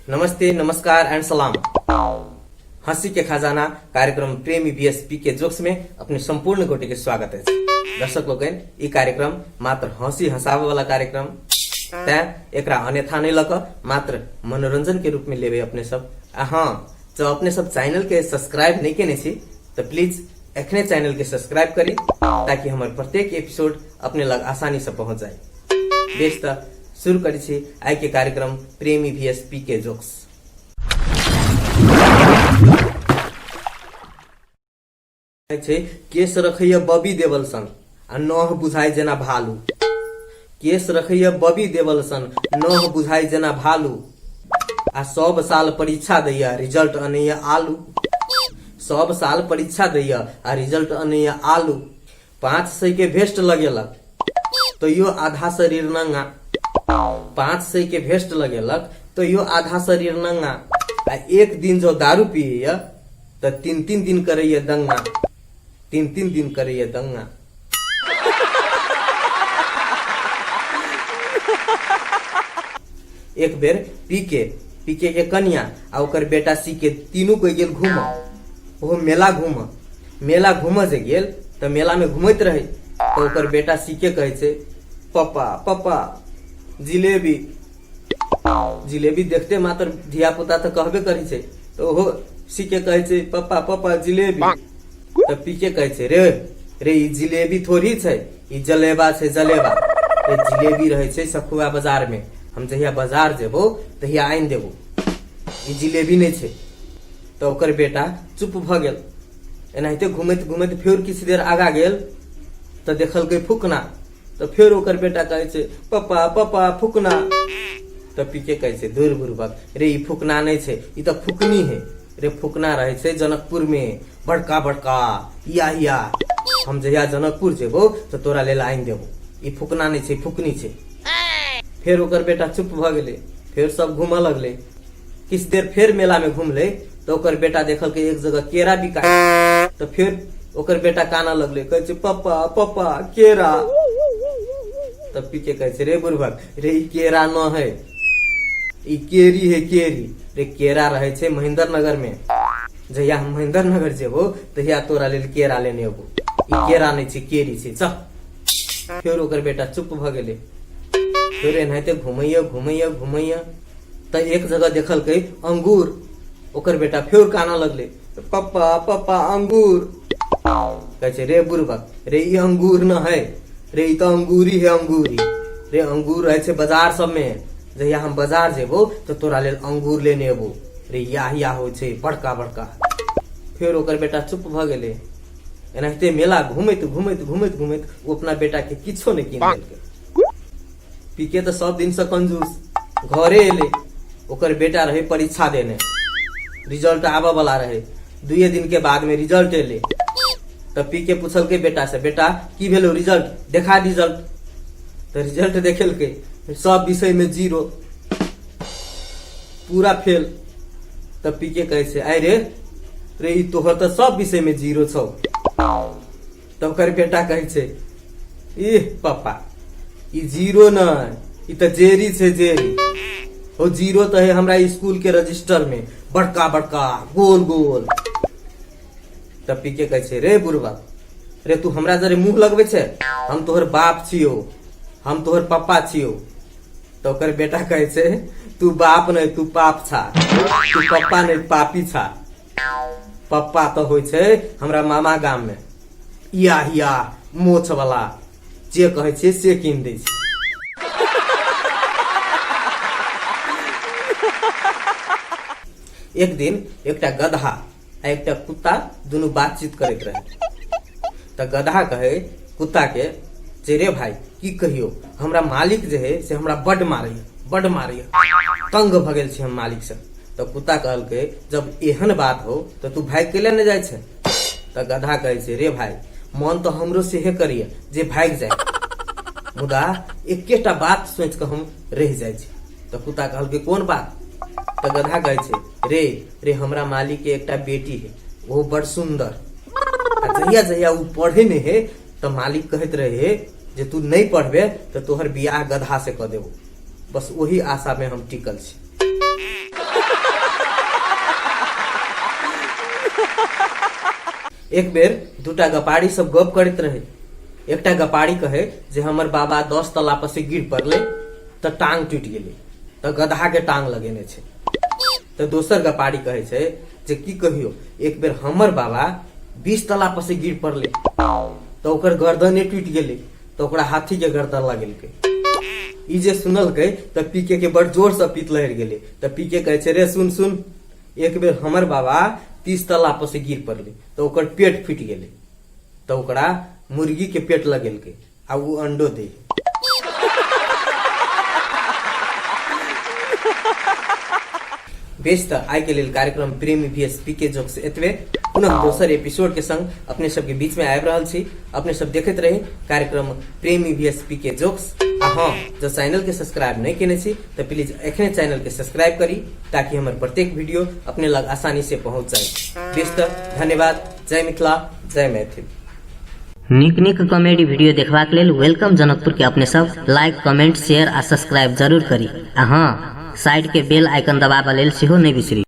नमस्ते, नमस्कार एंड सलाम। हंसी के खजाना कार्यक्रम प्रेमी बीएसपी के जोक्स में अपने संपूर्ण गोटे के स्वागत अछि। दर्शक लोकनि, ई कार्यक्रम मात्र हंसी हंसाबे वाला कार्यक्रम, तैं एकरा अन्यथा नहीं लक मात्र मनोरंजन के रूप में लेबे अपने सब। आ हाँ, जब अपने सब चैनल के सब्सक्राइब नहीं केने छी तो प्लीज एखने चैनल के सब्सक्राइब करी ताकि हमर प्रत्येक एपिसोड अपने लग आसानी से पहुंच जाए। बेस, त शुरू करी छी आइ के कार्यक्रम प्रेमी बीएसपी के जोक्स। छै केस रखैया बबी देवल सन आ नह बुझाइ जेना भालू। केस रखैया बबी देवल सन, नह बुझाइ जेना भालू, आ सब साल परीक्षा दैया, रिजल्ट अनैया आलू। सब साल परीक्षा दैया आ रिजल्ट अनैया आलू। 500 के भेस्ट लगेलक तैयो आधा शरीर नंगा। 500 के भेस्ट लगेलक तैयो आधा शरीर नंगा, आ एक दिन जो दारू पियैया तऽ 3-3 दिन करैया दंगा। 3-3 दिन करैया दंगा। एक बेर पीके, पीके के कनिया आ ओकर बेटा सी के तीनू कोई गेल घूमऽ, ओहो मेला घूमऽ। मेला घूमऽ जे गेल तऽ मेला में घूमैत रहे तऽ ओकर बेटा सी के कहै छै, पप्पा पप्पा जिलेबी। जिलेबी देखते मात्र धिया पुता तऽ कहबे करै छै, तऽ ओहो सी के कहै छै, पप्पा पप्पा जिलेबी। तऽ पी के कहै छै, रे रे ई जिलेबी थोड़ी छै, ई जलेबा छै जलेबा। रे जिलेबी रहै छै सखुआ बाजार में, हम जहिया बाजार जेबो तहिया आनि देबो, ई जिलेबी नहि छै। तऽ ओकर बेटा चुप भऽ गेल। एनाहिते घुमैत घुमैत फेर किछु देर आगा गेल तऽ देखलकै फुकना। तऽ फेर ओकर बेटा कहै छै, पप्पा पप्पा फुकना। तऽ पीके कहै छै, दूर बुड़बक रे, ई फुकना नहि छै, ई तऽ फुकनी है। रे फुकना रहै छै जनकपुर में, बड़का बड़का या या। हम जहिया जनकपुर जेबो तऽ तोरा लेल आनि देबो, ई फुकना नहि छै, फुकनी छै। फेर ओकर बेटा चुप भऽ गेलै। फेर सब घूमऽ लगलै। किछु देर फेर मेला में घुमलै तऽ ओकर बेटा देखलकै एक जगह केरा बिकाय। तऽ फेर ओकर बेटा कानऽ लगलै, कहै छै, पप्पा पप्पा केरा। तब पीके कहै छै, रे बुढ़बक रे, ई केरा न है, ई केरी है केरी। रे केरा रहै छै महेंद्र नगर में, जहिया हम महेंद्र नगर जेबो तहिया तोरा लेल केरा लेने अबो, ई केरा नहि छै, केरी छै, चल। फेर ओकर बेटा चुप भऽ गेलै। फेर एनाहिते घुमैया घुमैया घुमैया तऽ एक जगह देखलकै अंगूर। ओकर बेटा फेर कानऽ लगलै, पप्पा पप्पा अंगूर। कहै छै, रे बुड़बक रे, ई अंगूर न है रे, ई तऽ अंगूरी है अंगूरी। रे अंगूर रहै छै बाजार सबमे, जहिया हम बाजार जेबो तऽ तोरा लेल अंगूर लेने अबो, रे या या होइ छै बड़का बड़का। फेर ओकर बेटा चुप भऽ गेलै। एनाहिते मेला घुमैत घुमैत घुमैत घुमैत ओ अपना बेटा के किछो नहि कीन देलकै। पीके तऽ सब दिन से कंजूस। घरे एलै, ओकर बेटा रहे परीक्षा देने, रिजल्ट आबऽ वाला रहे। 2 दिन के बाद में रिजल्ट एलै तऽ पीके पूछलकै बेटा से, बेटा की भेलो रिजल्ट, देखा रिजल्ट। तऽ रिजल्ट देखेलकै, सब विषय में जीरो, पूरा फेल। तऽ पीके कहै छै, आइ रे रे, ई तोहर तऽ सब विषय में जीरो छौ। तब ओकर बेटा कहै छै, इह पप्पा, ई जीरो नहि, ई तऽ जेरी छै जेरी। ओ जीरो तऽ है हमरा स्कूल के रजिस्टर में बड़का बड़का गोल गोल। तब पीके कहै छै, रे बुढ़बा रे, तू हमरा जरे मुंह लगबै छै, हम तोहर बाप छियौ, हम तोहर पप्पा छियौ। तऽ ओकर बेटा कहै छै, तू बाप नहि, तू पाप छा, तू पप्पा नहि, पापी छा। पप्पा तऽ होइ छै हमरा मामा गाम में, इया हिया मोछ वाला, जे कहै छियै से कीन दै छै। एक दिन एकटा गधा आ एकटा कुत्ता दुनू बातचीत करैत रहे। तऽ गधा कहे कुत्ता के जे, रे भाई, की कहियो, हमरा मालिक जे है से हमरा बड मारैया, बड मारैया, तंग भऽ गेल छी हम मालिक से। तऽ कुत्ता कहलकै, जब एहन बात हो तऽ तू भागि के ले ने जाइ छै? तऽ गधा कहै छै, रे भाई, मन तऽ हमरो सेहे करैया जे भागि जाय, मुदा एकेटा बात सोचि कऽ हम रहि जाइ छी। तऽ कुत्ता कहलकै, कोन बात? तऽ गधा कहै छै, रे रे, हमरा मालिक के एकटा बेटी है, ओहो बड़ सुंदर, आ जहिया जहिया ओ पढ़े नहि है तऽ मालिक कहैत रहे जे तू नहि पढ़बे तऽ तोहर बियाह गधा से कऽ देबो। बस ओही आशा में हम टिकल छी। एक बेर दूटा गपारी सब गप करैत रहे। एकटा गपारी कहे जे हमर बाबा 10 तला पर से गिर पड़ले तऽ टांग टूटि गेलै, तऽ गधा के टांग लगेने छै। तऽ दोसर गपारी कहै छै जे की कहियो, एक बेर हमर बाबा 20 तला पर से गिर पड़ले तऽ ओकर गर्दने टूटि गेलै, तऽ ओकरा हाथी के गर्दन लगेलकै। ई जे सुनलकै तऽ पीके के बड़ जोर से पीत लहरि गेलै। तऽ पीके कहै छै, रे सुन सुन, एक बेर हमर बाबा 30 तला पर से गिर पड़ले तऽ ओकर पेट फूटि गेलै, तऽ ओकरा मुर्गी के पेट लगेलकै आ ओ अंडो दे। बेस, तऽ आइ के लेल कार्यक्रम प्रेमी भी एस पी के जोक्स एतबे। पुनः दोसर एपिसोड के संग अपने सबके बीच में आबि रहल छी। अपने सब देखैत रही कार्यक्रम प्रेमी भी एस पी के जोक्स। आ हाँ, जँ चैनल के सब्सक्राइब नहीं केने छी तऽ प्लीज एखने चैनल के सब्सक्राइब करी ताकि हमर प्रत्येक वीडियो अपने लग आसानी से पहुंच जाए। बेस, तऽ धन्यवाद। जय मिथिला, जय मैथिल। नीक नीक कॉमेडी वीडियो देखबाक लेल welcome Janakpur के अपने सब लाइक, कमेंट, शेयर आ सब्सक्राइब जरूर करी आ हाँ, साइड के बेल आइकन दबाबऽ लेल सेहो नहि बिसरी।